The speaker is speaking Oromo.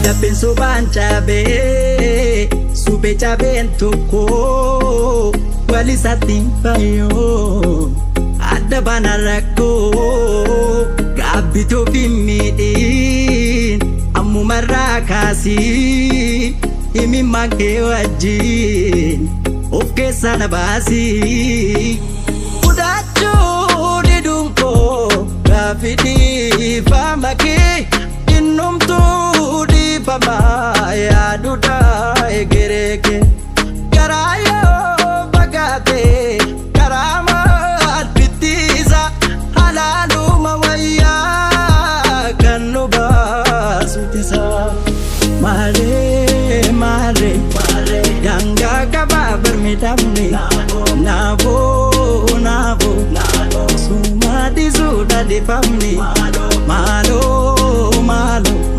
Lapheen sobaan cabee suphee cabeen tokko wal isaatti hin fayyoo adda baana rakkoo gaabbitoo fi miidhiin ammumarraa kaasii himimmaan kee wajjin of keessaa na baasii. Mudachuu diduun koo gaaffii dhiifama kee innumtuu dhiifama yaaduudha egeree kee. Karaa yoo fagaate karaa maal fittiisa halaaluma wayyaa kan nu baasu tisa. Maarree maarree daangaa qabaa barmidhamne naafoo naafoo sumaa dhiisuudha dhifamne maaloo maaloo.